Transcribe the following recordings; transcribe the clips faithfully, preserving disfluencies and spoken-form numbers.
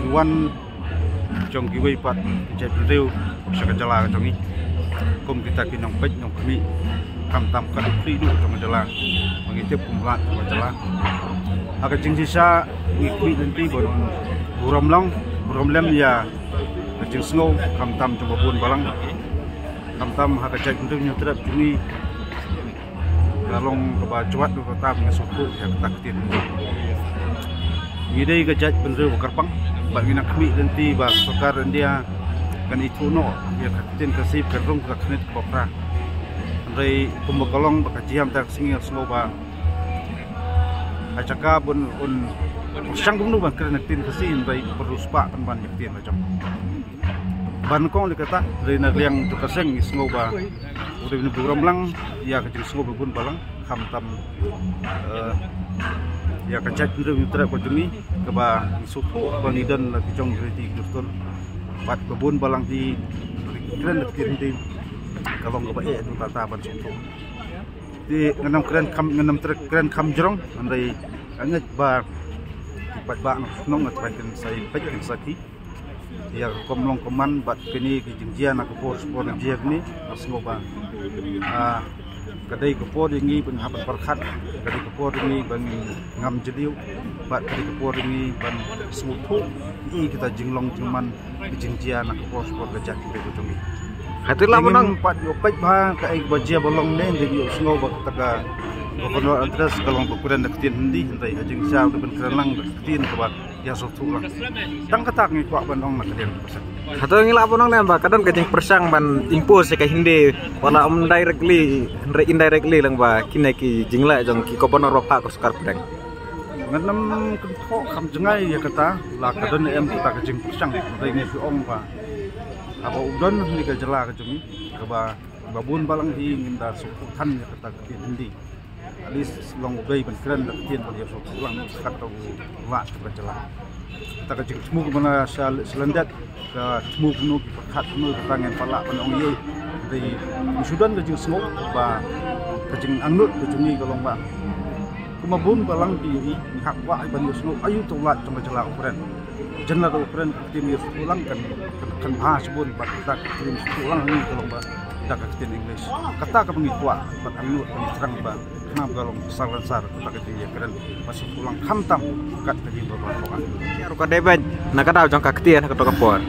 Wan jong kiwei pat ki jaitbynriew sha ka jylla ka jong ngi, kum kita ki nongpeit nongkhmih, khamtam ka dukri du jong ka jylla, ba ngi tip kum u Lat jong ka jylla. Ha ka jingshisha ngi khmih lynti ban burom lang, burom lem ïa ka jingsngew, khamtam jong ba bun balang, khamtam ha ka jaitbynriew Hynñiewtrep jong ngi. Ka long kaba jwat ruh kata ba ngi sngewthuh ïa kata ka ktien. Ngi dei ka jaitbynriew ba kyrpang, bad ngi nang khmih lynti ba sorkar India kan ithuh noh ïa ka ktien Khasi kan rung ka khnit kaba phra. Hynrei kumba ka long ba ka jingïam ta ka sngi, nga sngew ba ha jaka ban un pyrshang kumno ban kren ka ktien Khasi, hynrei u riewspah pynban ïa ka ktien la jong. Ba nyngkong lei kata, hynrei na liang jong ka seng ngi sngew ba u dei ban burom lang ïa ka jingsngew ba bun balang, khamtam, eh, ïa ka jaitbynriew Hynñiewtrep ka jong ngi, kaba ngi sngewthuh ba ngi don la ki jong ki riti ki dustur, bad ba bun balang hi kren la ki riti, ka long kaba eh dang kata ban sngewthuh. Te ngan ym kren kham, ngan ym treh kren kham jrong, hynrei nga ngeit ba ki paidbah nongshong shnong, nga trai kin sa ïa peit kin sakhi ïa ka kam long kam man bad kine ki jingjia na ka por sha por, jingjia kine, nga sngew ba, ah, ka dei ka por ïa ngi ban hap ban pyrkhat, ka dei ka por ïa ngi ban ngam jylliew, bad ka dei ka por ïa ngi ban sngewthuh ïa kita jinglong jingman, ki jingjia na ka por sha por ka jait ka jong ngi. Hato la, ngi mynta pat ïoh peit ba kaei kaba jia ba long ne, ngi ïoh sngew ba kata ka Governor Address ka long ba kren da ka ktien Hindi, hynrei ha jingshisha u dei ban kren lang da ka ktien kaba ïa sngewthuh lang. Tang kata ngi kwah ban ong na ka liang ka pyrshang. Hato ngi lah ban ong ne ba ka don ka jingpyrshang ban impose ïa ka Hindi, wat la ym directly hynrei indirectly, lang ba kine ki jingleh jong ki Governor ba phah ka sorkar pdeng? Ngan ym kynthoh kham jngai ïa kata, la ka don em kata ka jingpyrshang, hynrei ngi shu ong ba haba u don ha kane ka jylla ka jong ngi, kaba, ba bun balang hi ngim da sngewthuh than ïa kata ka ktien Hindi. At least long u dei ban kren da ka ktien ban ïa sngewthuh lang, kata u Lat jong ka jylla. Kata ka jingthmu kaba na sha, sha lyndet, ka thmu kumno, ki pyrkhat kumno, kata ngim pat lah ban ong ei ei. Hynrei ngi shu don ka jingsngew ba ka jingangnud ka jong ngi ka long ba kumba bun balang ki ïohi, ngi hap kwah ban ïohsngew aïu uto u Lat jong ka jylla u kren. Jan la u kren ka ktien ïa sngewthuh lang kan, kan, kan bha shibun bad kata ka ktien sngewthuh lang ngi ka long ba da ka ktien English. Kata kaba ngi kwah ban angnud, ba ngi thrang ba khnang ba long ka sar lansar kata ka jingïakren ba sngewthuh lang khamtam kat ka jingbaroh. Ruh ka dei beit na ka daw jong ka ktien ha kato ka por.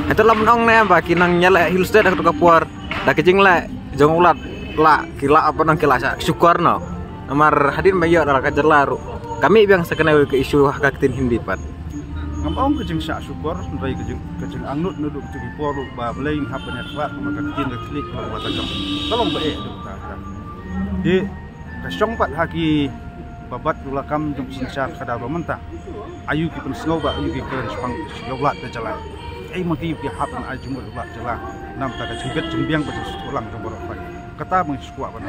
Hato la mynta ong ne em ba ki nongïaleh Hill State ha kato ka por da ka jingleh jong u Lat, la ki la, apa nang, ki la shah shukor noh. Namar hadien ba ïoh da la ka jylla ruh ka mih biang sa kane ka issue ha ka ktien Hindi pat. Ngam ong ka jingshah shukor, hynrei ka jing, ka jingangnud naduh kito ki por ruh ba balei ngi hap ban ïakhlad ma ka ktien ka khlieh ka long ba ta jong, ka long ba eh dei ta ka. Te ka shong pat ha kiba bat ruh la kam jong synshar ka daw ba mynta. Aïu ki pynsngew ba aïu ki kren shaphang ïa u Lat ka jylla. Ei ma ki ïa ki hap ban ai jingmut ïa u Lat jylla. Namar ta ka jingbit jingbiang ba jingsngewthuh lang jong baroh. Kata ba ngi shu kwah ban